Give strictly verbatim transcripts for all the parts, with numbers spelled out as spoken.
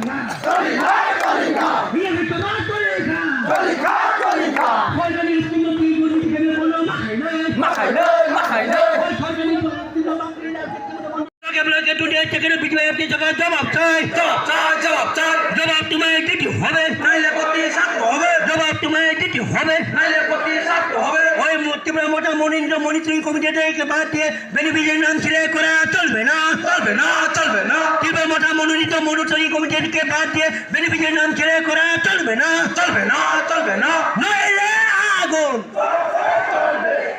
Choli kha, choli kha. Choli kha, choli kha. Sorkari school-o twi guri thikani bono ma khainai. Ma khainai, ma khainai. Sorkari school-o twi guri thikani bono ma khainai. Bloke bloke dunia chakri B J P F D sorkar jawab chai. Jawab chai, jawab chai. জবাব তোমায় দিতে হবে। নাইলে প্রতি ছাত্র হবে। জবাব তোমায় দিতে হবে। নাইলে প্রতি ছাত্র হবে। ওই মু-, ত্রিপুরা মথা মনোনীত মনিটরিং কমিটি থেকে বাদ দিয়ে বেনিফিশিয়ারি নাম ছেড়ে করা চলবে না। চলবে না, চলবে না। ত্রিপুরা মথা মনোনীত মনিটরিং কমিটি থেকে বাদ দিয়ে বেনিফিশিয়ারি নাম ছেড়ে করা চলবে না। চলবে না, চলবে না। নইলে আগুন।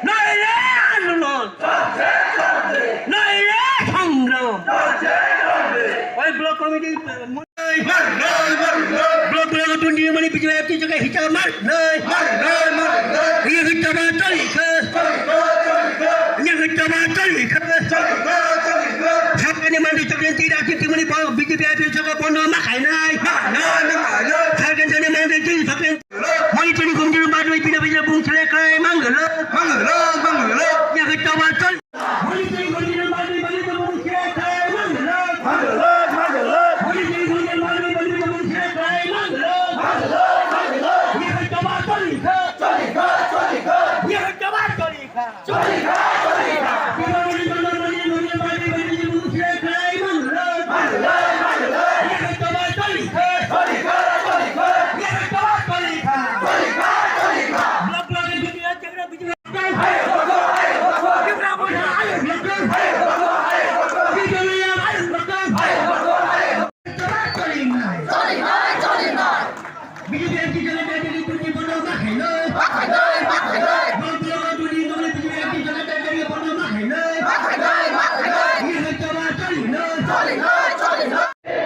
নইলে আন্দোলন। নইলে সংগ্রাম। ওই ব্লক কমিটি মারনাই, মারনাই। ব্লক ব্লক দুর্নীতি মানে বিজেপি একটি জায়গায় হিসাব মারনাই। মারনাই, মারনাই। এই হিসাব চলি খা। চলি খা, চলি খা। এই হিসাব চলি খা। চলি খা, চলি খা। সরকারি মানে চক্রান্তি রাজনীতি মানে ব-, বিজেপি একটি জায়গায় বন্ধ মাখায় নাই। মাখায় নাই, মাখায় নাই। সরকারি মানে চক্রান্তি Monitoring committee ni bagwi bini bagwi bung khlai khlai mangwlwk. Mangwlwk, mangwlwk. Yakhe toba choli. Monitoring committee ni bagwi bini bagwi bung khlai khlai mangwlwk. Mangwlwk, mangwlwk. Monitoring committee ni bagwi bini bagwi bung khlai khlai mangwlwk. Mangwlwk, mangwlwk. Yakhe toba choli kha. Choli kha, choli kha. Yakhe toba choli kha. Choli kha, choli kha. Bini bagwi bini bagwi bung khlai khlai mangwlwk. Mangwlwk, mangwlwk. Yakhe toba choli kha. Choli kha, choli kha. Yakhe toba choli kha. Choli kha, choli kha. Block, block ni dunia chakra bijli.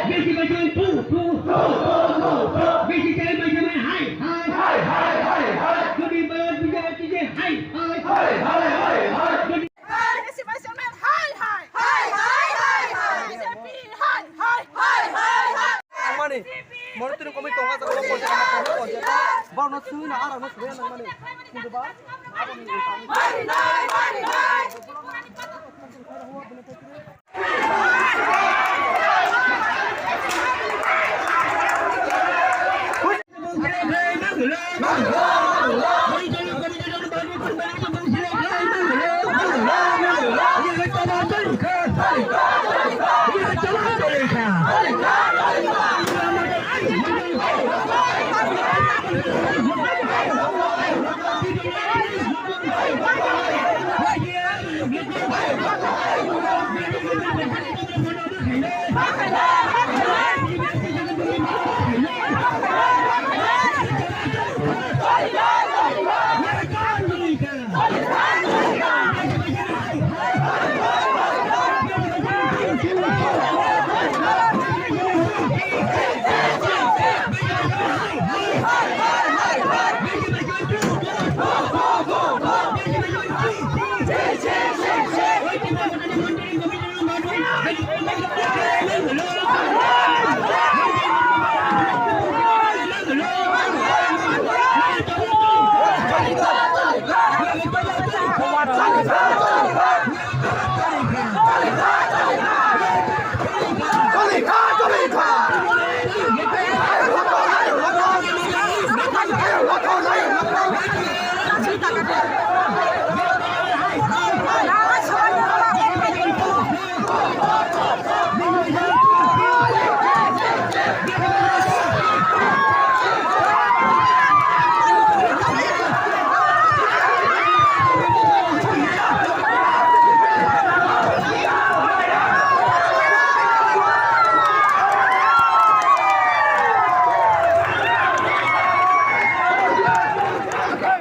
Bisi bai song tu, tu, tu, tu, tu. Bisi chai bai song hai, hai. Hai, hai, hai, hai. Jodi bai bisi bai song hai, hai. Hai, hai, hai, hai. Jodi Hai, bisi bai song hai, hai. Hai, hai, hai, hai. B J P hai, hai. Hai, hai, hai, hai. Ang mani, monitoring committee tongma jaga lo konse, konse, konse. Borno sui na, arang no sui na mani. Kintu ba, abo ni. Mari nai, mari nai.